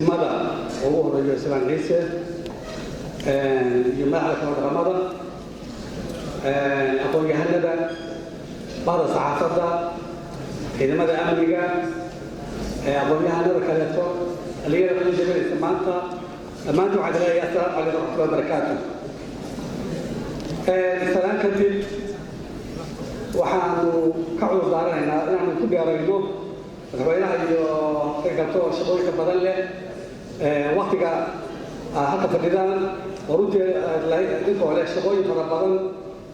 Mada ugu horeeyo Islaan Ciise iyo madaxda kala dhaqamada, aqoon-yahanada, bahda saxaafadda, ciidamada amniga, aqoon-yahanada kaleeto, dhalinyarada ku jabinaysa maanta, dhammaantiin waxaan leeyahay assalaamu calaykum waraxmatullahi wabarakaatu. Salaan kadib, waxaanu ka cudur daaranaynaa inaanu ku dheerayno madaxweynaha iyo raggalto oo shaqooyinka badan leh waktiga halka fadhidaan, oo runtii idinkoo leh shaqooyin fara badan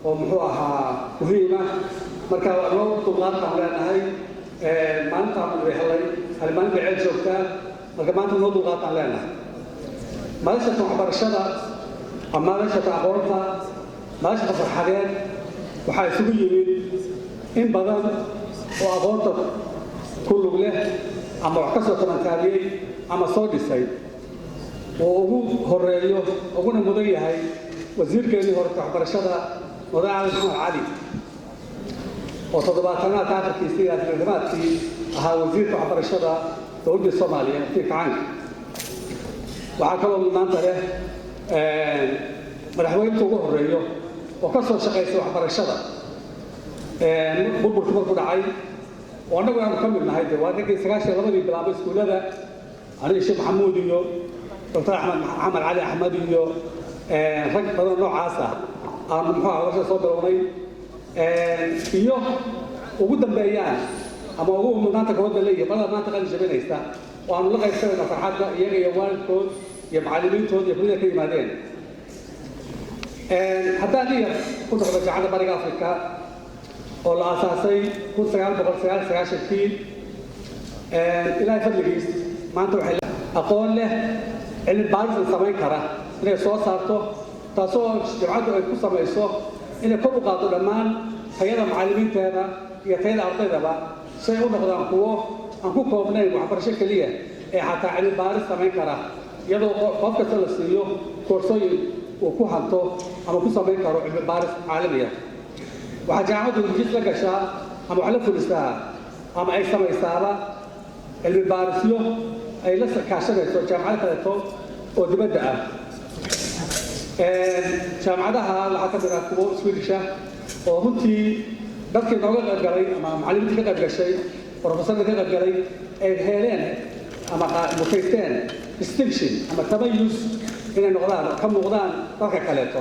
oo muxuu ahaa muhiim ah. Marka noo dulqaadkaan leenahay. Maalintaanu helay hal maalin bay ceel joogtaa, marka maanta noo dulqaataan leenahay. Madashata waxbarashada ama madashata aqoonta, madashata farxadeed, waxaa isugu yimid in badan oo aqoonta ku lug leh ama wax ka soo tamantaabiyey ama soo dhisay, oo ugu horeeyo uguna mudan yahay wasiirkeennii horeta waxbarashada, Mudan Cali Maxamed Cali, oo toddobaatanaadka afarkiisii iyo afartamaadkii ahaa wasiirka waxbarashada dowladdii Soomaaliya waqtigii kacaanka. Waxaa kaloo maanta leh madaxweynta ugu horeeyo oo ka soo shaqaysa waxbarashada burburkii markuu dhacay, oo annagu aanu ka mid nahay. De waa ninkii 92-dii bilaabay iskuullada, aniga Sheekh Maxamuud iyo Doctor Axmed Maxamed Cali Axmed iyo rag badan noocaas ah aanu muxuu aha waxbarashada soo bilownay, iyo ugu dambeeyaan ama ugu mudnaanta koodba leeyahay qolada maanta qalin jabinaysa oo aanu la qaybsanayno farxadda iyaga iyo waalidkood iyo macallimiintood iyo kullida ka yimaadeen. Haddaan iyar ku noqdo Jaamacadda Bariga Afrika oo la aasaasay 1999-kii, Ilaahay fadligiis maanta waxay aqoon leh, cilmi baarisna samayn kara inay soo saarto, taasoo jamcaddu ay ku samayso inay kor u qaaddo dhammaan tayada macallimiinteeda iyo tayada ardaydaba, si ay u noqdaan kuwo aan ku koobnayn waxbarasho keliya ee xataa cilmi baaris samayn kara, iyadoo qof kasta la siiyo koorsooyin uu ku hanto ama ku samayn karo cilmi baaris caalamiya. Waxaa jaamacaddu heshiis la gashaa ama wax la fulisaa ama ay samaysaaba cilmi baarisyo ay la kaashanayso jaamacado kaleeto oo dibadda ah. Jaamacadaha waxaa ka mid ah kuwo Swedish ah, oo runtii dadkii nooga qayb galay ama macallimiintii ka qayb gashay, professorada ka qayb galay, ay heleen ama mutaysteen distinction ama tamayus inay noqdaan ka muuqdaan dadka kaleeto.